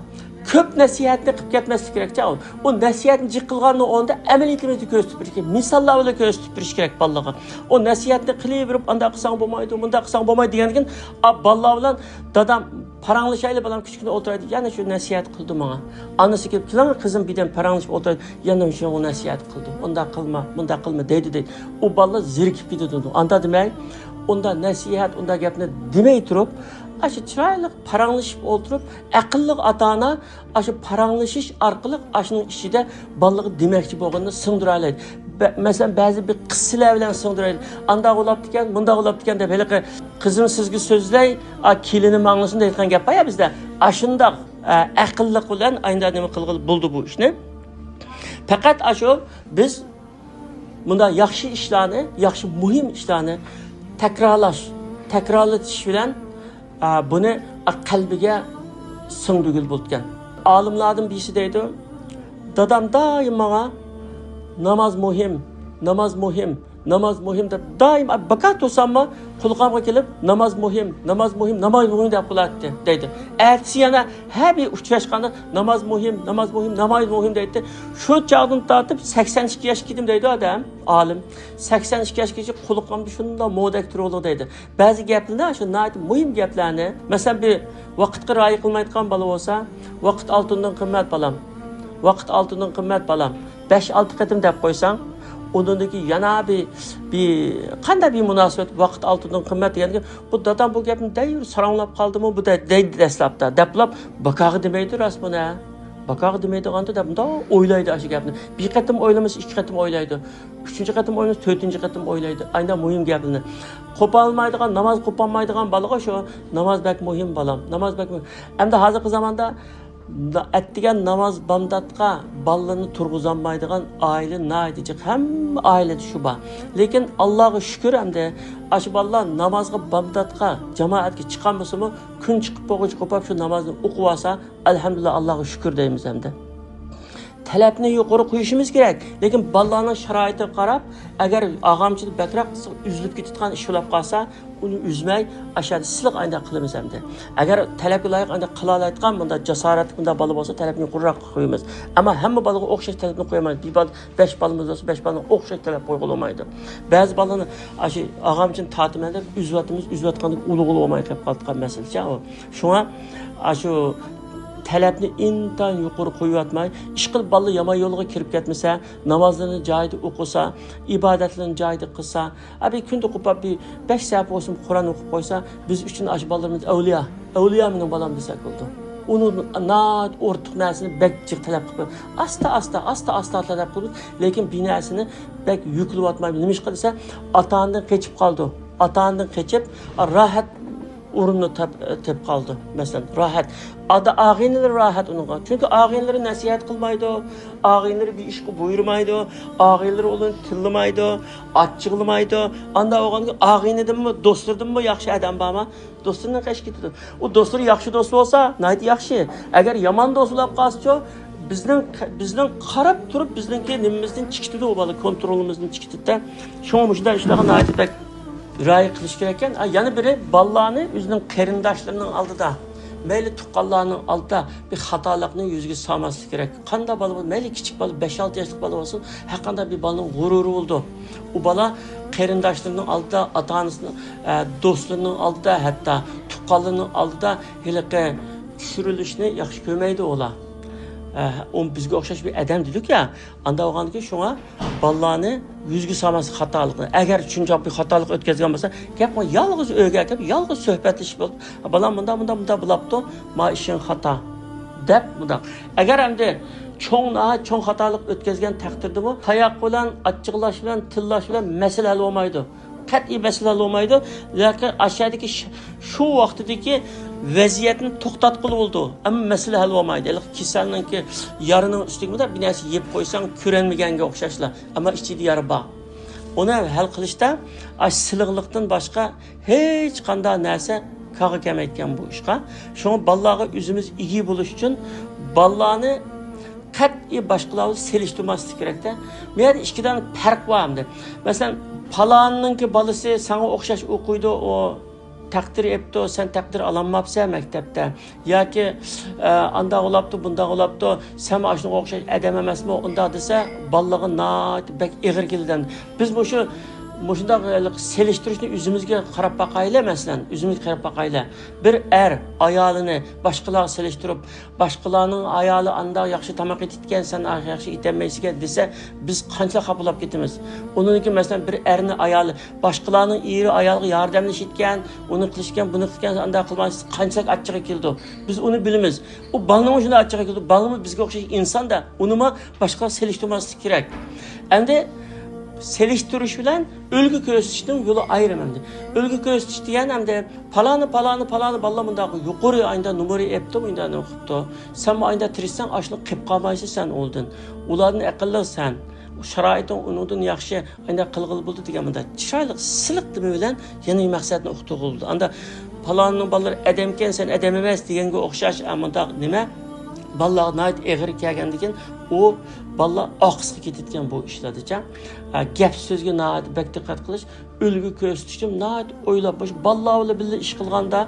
كۆپ نەسىھەتنى قىلىپ كەتمەسلىك كېرەكچە. ئۇ نەسىھەتنى جىق قىلغاننىڭ ئورنىدا ئەمەلىيىتىمىزدە كۆرسىتىپ بېرىش كېرەك. مىساللار بىلەن كۆرسىتىپ بېرىش كېرەك بالىلارغا. ئۇ نەسىھەتنى قىلىۋېرىپ، ئانداق قىلساڭ بولمايدۇ، مۇنداق قىلساڭ بولمايدۇ دېگەندىن كېيىن، ئا، بالىلار بىلەن دادام پاراڭلىشايلى، بالام كىچىككىنە ئولتۇرايلى، يەنە شۇ نەسىھەت قىلدى ماڭا. ئانىسى كېلىپ، كېلىڭ قىزىم، بىردەم پاراڭلىشىپ ئولتۇرايلى، يەنە شۇ نەسىھەت قىلدى. ئۇنداق قىلما، مۇنداق قىلما دەيدۇ دەيدۇ. ئۇ بالىلار زېرىكىپ كېتىدۇ. ئاندا دېمەي، ئۇنداق نەسىھەت، ئۇنداق گەپنى دېمەي تۇرۇپ، ئاشۇ چىرايلىق پاراڭلىشىپ ئولتۇرۇپ، ئەقىللىق ئاتا-ئانا ئاشۇ پاراڭلىشىش ئارقىلىق ئاشۇنىڭ ئىچىدە بالىلىقى دېمەكچى بولغىنىنى سىڭدۈرەلەيدۇ. بە-، مەسىلەن، بەزى بىر قىسسىلەر بىلەن سىڭدۈرەلەيدۇ. ئانداق بولاپتىكەن، مۇنداق بولاپتىكەن دەپ، ھېلىقى «قىزىم سىزگە سۆزلەي، ئا، كېلىنىم ئاڭلىسۇن» دەيدىغان گەپ بار يا بىزدە. ئاشۇنداق، ئە، ئەقىللىق بىلەن ئاينىدا نېمە قىلغىلى بولىدۇ بۇ ئىشنى. پەقەت ئاشۇ بىز مۇنداق ياخشى ئىشلارنى، ياخشى مۇھىم ئىشلارنى تەكرارلاش، تەكرارلىتىش بىلەن، ئا، بۇنى قەلبىگە سىڭدۈرگىلى بولىدىكەن. ئالىملاردىن بىرسى دەيدۇ، دادام دائىم ماڭا «ناماز مۇھىم، ناماز مۇھىم، ناماز مۇھىم» دەپ دائىم بىكار تۇرساممۇ، قۇلىقىمغا كېلىپ «ناماز مۇھىم، ناماز مۇھىم، ناماز مۇھىم» دەپ قالاتتى دەيدۇ. ئەتىسى يەنە ھەر بىر ئۇچراشقاندا «ناماز مۇھىم، ناماز مۇھىم، ناماز مۇھىم» دەيتتى. شۇ چاغدىن تارتىپ سەكسەن ئىككى ياشقا كىردىم دەيدۇ ئادەم، ئالىم. سەكسەن ئىككى ياشقىچە قۇلىقىمدا شۇنداق مودەك تۇرۇۋالدى دەيدۇ. بەزى گەپلىرىنى شۇ ناھايىتى مۇھىم گەپلەرنى، مەسىلەن، بىر ۋاقىتقا رىئايە قىلمايدىغان بالا بولسا، «ۋاقىت ئالتۇندىن قىممەت، بالام. ۋاقىت ئالتۇندىن قىممەت، بالام.» بەش-ئالتە قېتىم دەپ قويساڭ، ئۇنىڭدىن كېيىن يەنە بىر، بىر، قانداق بىر مۇناسىۋەت، «ۋاقىت ئالتۇندىن قىممەت» دېگەندىكىن، «بۇ دادام بۇ گەپنى دەيۋېرىپ ساراڭلاپ قالدىمۇ بۇ» دە-، دەيدۇ دەسلەپتە. دەپلا بىكارغا دېمەيدۇ راست بۇنى. بىكارغا دېمەيدىغاندا دەپ مۇنداق ئويلايدۇ ئاشۇ گەپنى. بىر قېتىم ئويلىمىسا، ئىككى قېتىم ئويلايدۇ. ئۈچىنچى قېتىم ئويلىسا، تۆتىنچى قېتىم ئويلايدۇ. ئانداق مۇھىم گەپنى. قوپالمايدىغان، ناماز قوپالمايدىغان بالىغا شۇ ناماز بەك مۇھىم، بالام. ناماز بەك مۇھىم. ئەمدى ھازىرقى زاماندا ئەتىگەن ناماز بامداتقا بالىلىرىنى تۇرغۇزالمايدىغان ئائىلە ناھايىتى جىق. ھەممە ئائىلىدە شۇ بار. لېكىن ئاللاغا شۈكۈر، ئەمدى ئاشۇ بالىلار نامازغا بامداتقا جامائەتكە چىقالمىسىمۇ، كۈن چىقىپ بولغۇچە قوپاپ شۇ نامازنى ئوقۇۋالسا، ئەلھەمدۇلىللا، ئاللاغا شۈكۈر دەيمىز ئەمدى. تەلەپنى يۇقىرى قويۇشىمىز كېرەك. لېكىن بالىلارنىڭ شارائىتىغا قاراپ، ئەگەر ئاغامچىدا بەكرەك ئۈزۈلۈپ كېتىدىغان ئىش بولۇپ قالسا، ئۇنى ئۈزمەي، ئاشۇ يەردە سىلىق ئاينداق قىلىمىز ئەمدى. ئەگەر تەلەپكە لايىق ئاينداق قىلالايدىغان، مۇنداق جاسارەتلىك مۇنداق بالا بولسا، تەلەپنى يۇقىرىراق قويىمىز. ئەمما ھەممە بالىغا ئوخشاش تەلەپنى قويمايمىز. بىر بالا، بەش بالىمىز بولسا، بەش بالىنى ئوخشاش تەلەپ قويغىلى بولمايدۇ. بەزى بالىنى ئاشۇ ئاغامچىنى تارتىمەن دەپ ئۈزۈۋاتىمىز، ئۈزۈۋاتقاندىن كېيىن ئۇلۇغىلى بولماي قېلىپ قالىدىغان مەسىلىچە ئۇ. شۇڭا ئاشۇ تەلەپنى ئىنتايىن يۇقىرى قويۇۋاتماي، ئىشقىلىپ بالىلار يامان يولغا كىرىپ كەتمىسە، نامازلىرىنى جايىدا ئوقۇسا، ئىبادەتلىرىنى جايىدا قىلسا، ئەبى كۈندە قوپاپ بىر بەش سەھىپە بولسىمۇ قۇرئان ئوقۇپ قويسا، بىز ئۈچۈن ئاشۇ بالىلىرىمىز ئەۋلىيا. ئەۋلىيا مېنىڭ بالام دېسەك بولىدۇ. ئۇنى ناھايىتى ئورتۇق نەرسىنى بەك جىق تەلەپ قىلىپ، ئاستا، ئاستا، ئاستا، ئاستا تەلەپ قىلىمىز. لېكىن بىر نەرسىنى بەك يۈكلىۋاتمايمىز. نېمىشقا دېسە، ئاتا-ئانىدىن قېچىپ قالىدۇ. ئاتا-ئانىدىن قېچىپ، راھەت ئورۇننى تاپ-، تېپىپ قالىدۇ. مەسىلەن، راھەت. ئاتا-، ئاغىنىلىرى راھەت ئۇنىڭغا. چۈنكى ئاغىنىلىرى نەسىھەت قىلمايدۇ، ئاغىنىلىرى بىر ئىشقا بۇيرۇمايدۇ، ئاغىنىلىرى ئۇنى تىللىمايدۇ، ئاچچىقلىمايدۇ. ئانداق بولغاندىكىن ئاغىنىدىنمۇ، دوستلىرىدىنمۇ ياخشى ئادەم بارمۇ؟ دوستلىرىنىڭ قېشىغا كېتىدۇ. ئۇ دوستلىرى ياخشى دوست بولسا، ناھايىتى ياخشى. ئەگەر يامان دوست بولۇپ قالسىچۇ، بىزنىڭ، بىزنىڭ قاراپ تۇرۇپ، بىزنىڭكى نېمىمىزدىن چىقىتىدۇ ئۇ بالا، كونترولىمىزدىن چىقىتىدۇ. شۇڭا مۇشۇنداق ئىشلارغا ناھايىتى بەك رىئايە قىلىش كېرەككەن. ئا، يەنە بىرى، بالىلارنى ئۆزىنىڭ قېرىنداشلىرىنىڭ ئالدىدا، مەيلى تۇغقانلارنىڭ ئالدىدا بىر خاتالىقنى يۈزىگە سالماسلىق كېرەك. قانداق بالا بولسۇن، مەيلى كىچىك بالا، بەش-ئالتە ياشلىق بالا بولسۇن، ھەر قانداق بىر بالىنىڭ غۇرۇرى بولىدۇ. ئۇ بالا قېرىنداشلىرىنىڭ ئالدىدا، ئاتا-ئانىسىنىڭ، ئە، دوستلىرىنىڭ ئالدىدا، ھەتتا تۇغقانلىرىنىڭ ئالدىدا ھېلىقى چۈشۈرۈلۈشنى ياخشى كۆرمەيدۇ ئۇلار. ئە، ئۇ بىزگە ئوخشاش بىر ئادەم دېدۇق يا، ئانداق بولغاندىكىن شۇڭا بالىلارنى يۈزگە سالماسلىق خاتالىقنى. ئەگەر شۇنچە بىر خاتالىق ئۆتكۈزگەن بولسا، گەپ يالغۇز ئۆيگە كېلىپ، يالغۇز سۆھبەتلىشىپ بولۇپ، بالام مۇنداق، مۇنداق، مۇنداق بولاپتۇ، ما ئىشىڭ خاتا، دەپ مۇنداق. ئەگەر ئەمدى چوڭ، ناھايىتى چوڭ خاتالىق ئۆتكۈزگەن تەقدىردىمۇ، تاياق بىلەن، ئاچچىقلاش بىلەن، تىللاش بىلەن مەسىلە ھەل بولمايدۇ. قەتئىي مەسىلە ھەل بولمايدۇ. لېكىن ئاشۇ يەردىكى ش-، شۇ ۋاقتىدىكى ۋەزىيەتنى توختاتقىلى بولىدۇ. ئەمما مەسىلە ھەل بولمايدۇ. ھېلىقى كېسەلنىڭكى يارىنىڭ ئۈستىگە بىر نەرسە يېپىپ قويساڭ، كۆرەلمىگەنگە ئوخشاشلا. ئەمما ئىچىدە يارا بار. ئۇنى ھەل قىلىشتا ئاشۇ سىلىقلىقتىن باشقا ھېچقانداق نەرسە كارغا كەلمەيدىكەن بۇ ئىشقا. شۇڭا بالىلارغا ئۆزىمىز ئىگە بولۇش ئۈچۈن بالىلارنى قەتئىي باشقىلار بىلەن سېلىشتۇرماسلىق كېرەكتە. بۇ يەردە ئىككى دانە پەرق بار ئەمدى. مەسىلەن، پالاننىڭكى بالىسى ساڭا ئوخشاش ئوقۇيدۇ، ئۇ تەقدىر ئېپتۇ، سەن تەقدىر ئالالماپسەن مەكتەپتە. ياكى، ئە، ئانداق بولاپتۇ، بۇنداق بولاپتۇ، سەن ئاشۇنىڭغا ئوخشاش ئادەم ئەمەسمۇ، ئۇنداق دېسە، بالىلارغا ناھايىتى بەك ئېغىر كېلىدۇ. بىز مۇشۇ، مۇشۇنداق سېلىشتۇرۇشنى ئۆزىمىزگە قاراپ باقايلى، مەسىلەن، ئۆزىمىزگە قاراپ باقايلى. بىر ئەر ئايالىنى باشقىلارغا سېلىشتۇرۇپ، باشقىلارنىڭ ئايالى ئانداق ياخشى تاماق ئېتىدىكەن، سەن ياخشى ئېتەلمەيسىكەن دېسە، بىز قانچىلىك خاپىلاپ كېتىمىز. ئۇنىڭدىن كېيىن، مەسىلەن، بىر ئەرنى ئايالى، باشقىلارنىڭ ئېرى ئايالغا ياردەملىشىدىكەن، ئۇنى قىلىشكەن، بۇنى قىلىشكەن، ئانداق قىلمايسىز، قانچىلىك ئاچچىقى كېلىدۇ. بىز ئۇنى بىلىمىز. ئۇ بالىنىڭمۇ شۇنداق ئاچچىقى كېلىدۇ. بالىمۇ بىزگە ئوخشاش ئىنسان-دە، ئۇنىمۇ باشقىلارغا سېلىشتۇرماسلىق كېرەك. ئەمدى سېلىشتۇرۇش بىلەن ئۈلگە كۆرسىتىشنىڭ يولى ئايرىم ئەمدى. ئۈلگە كۆرسىتىش دېگەن ئەمدى پالانى، پالانى، پالانى بالىلار مۇنداق يۇقىرى ئايدا نومۇرى ئېپتۇ، مۇنداق نېمە قىپتۇ. سەن بۇ ئايدا تىرىشساڭ، ئاشۇنى قىپ قالمايسەن سەن ئۇنىڭدىن. ئۇلاردىن ئەقىللىق سەن. شارائىتىڭ ئۇنىڭدىن ياخشى، ئانداق قىلغىلى بولىدۇ دېگەن مۇنداق چىرايلىق، سىلىق دېمە بىلەن يەنە مەقسەتنى ئۇقتۇرغىلى بولىدۇ. ئاندا پالاننىڭ بالىلىرى ئادەمكەن، سەن ئادەم ئەمەس دېگەنگە ئوخشاش، ئە، مۇنداق نېمە؟ بالىلارغا ناھايىتى ئېغىر كەلگەندىكىن ئۇ بالىلار ئاقسىقى كېتىدىكەن بۇ ئىشلاردىچە. ئە، گەپ سۆزگە ناھايىتى بەك دىققەت قىلىش. ئۈلگە كۆرسىتىشتىن ناھايىتى ئويلاپ، مۇشۇ بالىلار بىلەن بىللە ئىش قىلغاندا،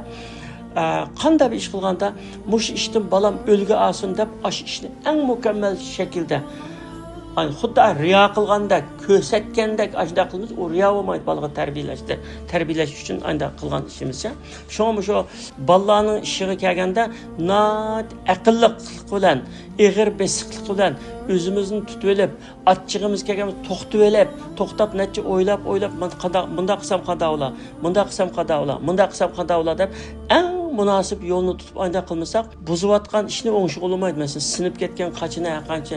ئە، قانداق بىر ئىش قىلغاندا، مۇشۇ ئىشتىن بالام ئۈلگە ئالسۇن دەپ، ئاشۇ ئىشنى ئەڭ مۇكەممەل شەكىلدە، ئاي، خۇددى رىيا قىلغاندەك، كۆرسەتكەندەك ئاشۇنداق قىلىمىز، ئۇ رىيا بولمايدۇ بالىغا تەربىيەلەشتە، تەربىيەلەش ئۈچۈن ئانداق قىلغان ئىشىمىزچە. شۇڭا مۇشۇ بالىلارنىڭ ئىشىغا كەلگەندە، ناھايىتى ئەقىللىقلىق بىلەن، ئېغىر بېسىقلىق بىلەن ئۆزىمىزنى تۇتۇۋېلىپ، ئاچچىقىمىز كەلگەن توختىۋېلىپ، توختاپ نەچچە ئويلاپ، ئويلاپ، مانا قانداق، مۇنداق قىلسام قانداق بولا، مۇنداق قىلسام قانداق بولا، مۇنداق قىلسام قانداق بولا دەپ، ئەڭ مۇناسىپ يولنى تۇتۇپ ئانداق قىلمىساق، بۇزۇۋاتقان ئىشنى ئوڭشىغىلى بولمايدۇ. مەسىلەن، سىنىپ كەتكەن قاچىنى ھەرقانچە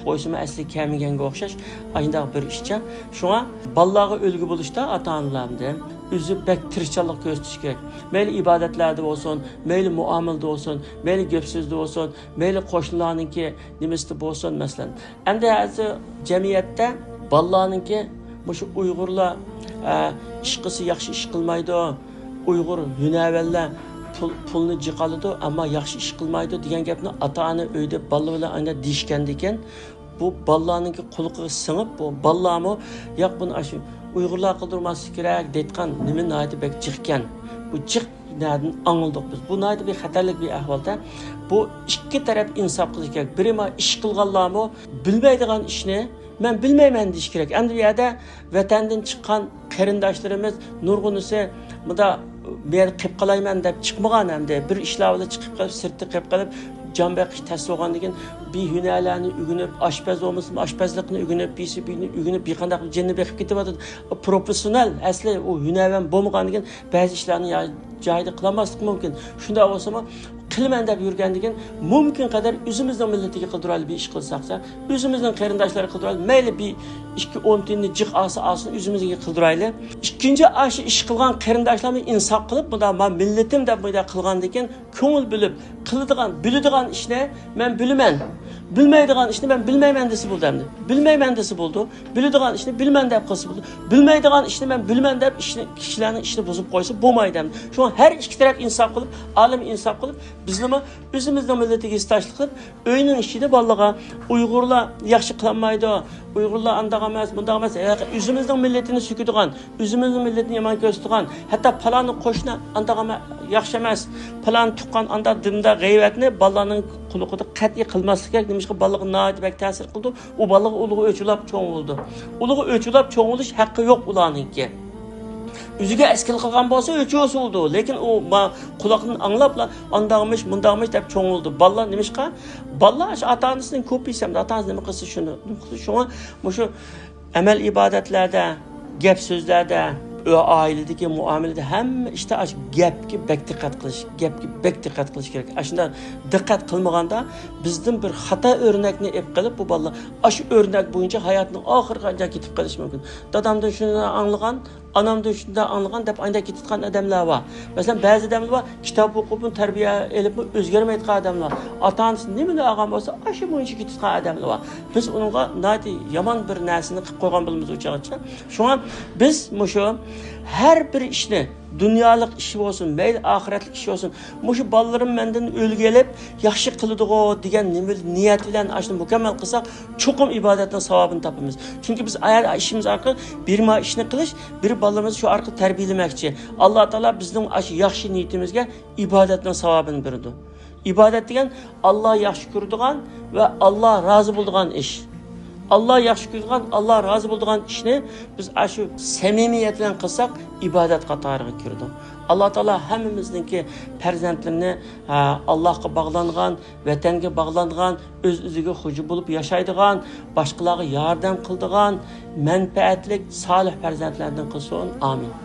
قويسىمۇ ئەسلىگە كەلمىگەنگە ئوخشاش، ئاشۇنداق بىر ئىشچە. شۇڭا بالىلارغا ئۈلگە بولۇشتا ئاتا-ئانىلار ئەمدى ئۆزى بەك تىرىشچانلىق كۆرسىتىشى كېرەك. مەيلى ئىبادەتلەردە بولسۇن، مەيلى مۇئامىلىدە بولسۇن، مەيلى گەپ سۆزدە بولسۇن، مەيلى قوشنىلارنىڭكى نېمىسىدە بولسۇن، مەسىلەن. ئەمدى ھازىر جەمئىيەتتە بالىلارنىڭكى مۇشۇ ئۇيغۇرلار، ئە، ئىش قىلسا ياخشى ئىش قىلمايدۇ، ئۇيغۇر ھۈنەرۋەنلەر پۇل، پۇلنى جىق ئالىدۇ، ئەمما ياخشى ئىش قىلمايدۇ دېگەن گەپنى ئاتا-ئانا ئۆيدە بالا بىلەن ئانداق دېيىشكەندىكىن، بۇ بالىلارنىڭكى قۇلىقىغا سىڭىپ، بۇ بالىلارمۇ، ياق، بۇنى ئاشۇ ئۇيغۇرلار قىلدۇرماسلىق كېرەك دەيدىغان نېمە ناھايىتى بەك جىقكەن. بۇ جىق نەدىن ئاڭلىدۇق بىز؟ بۇ ناھايىتى بىر خەتەرلىك بىر ئەھۋالدا. بۇ ئىككى تەرەپ ئىنساپ قىلىش كېرەك. بىرى ما ئىش قىلغانلارمۇ بىلمەيدىغان ئىشنى مەن بىلمەيمەن دېيىش كېرەك. ئەمدى بۇ يەردە ۋەتەندىن چىققان قېرىنداشلىرىمىز نۇرغۇنىسى مۇندا بۇ يەردە قېلىپ قالايمەن دەپ چىقمىغان، ئەمدى بىر ئىشلار بىلەن چىقىپ قېلىپ، سىرتتا قېلىپ قېلىپ، جان بېقىش تەس بولغاندىن كېيىن، بىر ھۈنەرلەرنى ئۆگىنىپ، ئاشپەز بولمىسىمۇ ئاشپەزلىقنى ئۆگىنىپ، بىرسى بىرنى ئۆگىنىپ، بىر قانداق جېنىنى بېقىپ كېتىۋاتىدۇ. پروفېسسىونال، ئەسلى ئۇ ھۈنەرۋەن بولمىغاندىن كېيىن بەزى ئىشلارنى يا-، جايىدا قىلالماسلىقى مۇمكىن. شۇنداق بولسىمۇ، قىلىمەن دەپ يۈرگەندىن كېيىن، مۇمكىن قەدەر ئۆزىمىزنىڭ مىللىتىگە قىلدۇرايلى بىر ئىش قىلساقچە، ئۆزىمىزنىڭ قېرىنداشلارغا قىلدۇرايلى. مەيلى بىر ئىككى ئون تىيىننى جىق ئالسا ئالسۇن، ئۆزىمىزگە قىلدۇرايلى. ئىككىنچى، ئاشۇ ئىش قىلغان قېرىنداشلارمۇ ئىنساپ قىلىپ، مۇنداق، ما مىللىتىم دەپ مۇنداق قىلغاندىن كېيىن، كۆڭۈل بۆلۈپ قىلىدىغان، بىلىدىغان ئىشنى مەن بىلىمەن، بىلمەيدىغان ئىشنى مەن بىلمەيمەن دېسە بولدى ئەمدى. بىلمەيمەن دېسە بولدى. بىلىدىغان ئىشنى بىلىمەن دەپ قىلسا بولدى. بىلمەيدىغان ئىشنى مەن بىلىمەن دەپ ئىشنى، كىشىلەرنىڭ ئىشىنى بۇزۇپ قويسا بولمايدۇ ئەمدى. شۇڭا ھەر ئىككى تەرەپ ئىنساپ قىلىپ، ئالىم ئىنساپ قىلىپ، بىزنىمۇ ئۆزىمىزنىڭ مىللىتىگە ھېسداشلىق قىلىپ، ئۆينىڭ ئىچىدە بالىلارغا، ئۇيغۇرلار ياخشى قىلالمايدۇ، ئۇيغۇرلار ئانداق ئەمەس، مۇنداق ئەمەس، ھەقىقەتەن ئۆزىمىزنىڭ مىللىتىنى سۆكىدىغان، ئۆزىمىزنىڭ مىللىتىنى يامان كۆرسىتىدىغان، ھەتتا پالانى قوشنا ئانداق ئەمە-، ياخشى ئەمەس، پالان تۇغقان ئانداق دىندا غەيۋەتنى بالىلارنىڭ قۇلىقىدا قەتئىي قىلماسلىق كېرەك. نېمىشقا، بالىغا ناھايىتى بەك تەسىر قىلىدۇ. ئۇ بالا ئۇلىغا ئۆچ ئۇلاپ چوڭ بولىدۇ. ئۇلىغا ئۆچ ئۇلاپ چوڭ بولۇش ھەققى يوق ئۇلارنىڭكى. ئۆزىگە ئەسكىلىك قىلغان بولسا ئۆچ ئۇسۇلىدۇ. لېكىن ئۇ ما-، قۇلاقتىن ئاڭلاپلا ئانداقمىش، مۇنداقمىش دەپ چوڭ بولىدۇ. بالىلار نېمىشقا؟ بالىلار ئاشۇ ئاتا-ئانىسىنىڭ كوپىيىسى ئەمدى. ئاتا-ئانىسى نېمە قىلسا شۇنى، نېمە قىلسا شۇڭا مۇشۇ ئەمەل ئىبادەتلەردە، گەپ سۆزلەردە، ئائىلىدىكى مۇئامىلىدە ھەممە ئىشتا ئاشۇ گەپكە بەك دىققەت قىلىش، گەپكە بەك دىققەت قىلىش كېرەك. ئاشۇنداق دىققەت قىلمىغاندا بىزدىن بىر خاتا ئۆرنەكنى ئېلىپ قېلىپ، بۇ بالىلار ئاشۇ ئۆرنەك بويىچە ھاياتنىڭ ئاخىرىغا قەدەر كېتىپ قېلىشى مۇمكىن. دادامدىن شۇنى ئاڭلىغان، ئانامدىن شۇنداق ئاڭلىغان دەپ ئانداق كېتىدىغان ئادەملەر بار. مەسىلەن، بەزى ئادەملەر بار، كىتاب ئوقۇپمۇ، تەربىيە ئېلىپمۇ ئۆزگەرمەيدىغان ئادەملەر بار. ئاتا-ئانىسى نېمىنى ئالغان بولسا، ئاشۇ بويىچە كېتىدىغان ئادەملەر بار. بىز ئۇنىڭغا ناھايىتى يامان بىر نەرسىنى قىلىپ قويغان بولىمىز ئۇ چاغقىچە. شۇڭا بىز مۇشۇ ھەر بىر ئىشنى، دۇنيالىق ئىش بولسۇن، مەيلى ئاخىرەتلىك ئىش بولسۇن، مۇشۇ بالىلىرىم مەندىن ئۈلگە ئېلىپ ياخشى قىلىدىغۇ دېگەن نېمە، نىيەت بىلەن ئاشۇنى مۇكەممەل قىلساق، چوقۇم ئىبادەتنىڭ ساۋابىنى تاپىمىز. چۈنكى بىز ئايەت ئىشىمىز ئارقىلىق بىر ما ئىشنى قىلىش، بىر بالىمىزنى شۇ ئارقىلىق تەربىيەلىمەكچى. ئاللا تائالا بىزنىڭ ئاشۇ ياخشى نىيىتىمىزگە ئىبادەتنىڭ ساۋابىنى بېرىدۇ. ئىبادەت دېگەن ئاللا ياخشى كۆرىدىغان ۋە ئاللا رازى بولىدىغان ئىش. ئاللا ياخشى كۆرىدىغان، ئاللا رازى بولىدىغان ئىشنى بىز ئاشۇ سەمىمىيەت بىلەن قىلساق، ئىبادەت قاتارىغا كىرىدۇ. ئاللا تائالا ھەممىمىزنىڭكى پەرزەنتلىرىنى، ھە، ئاللاغا باغلانغان، ۋەتەنگە باغلانغان، ئۆز-ئۆزىگە خوجا بولۇپ ياشايدىغان، باشقىلارغا ياردەم قىلىدىغان، مەنپەئەتلىك، سالىھ پەرزەنتلەردىن قىلسۇن. ئامىن.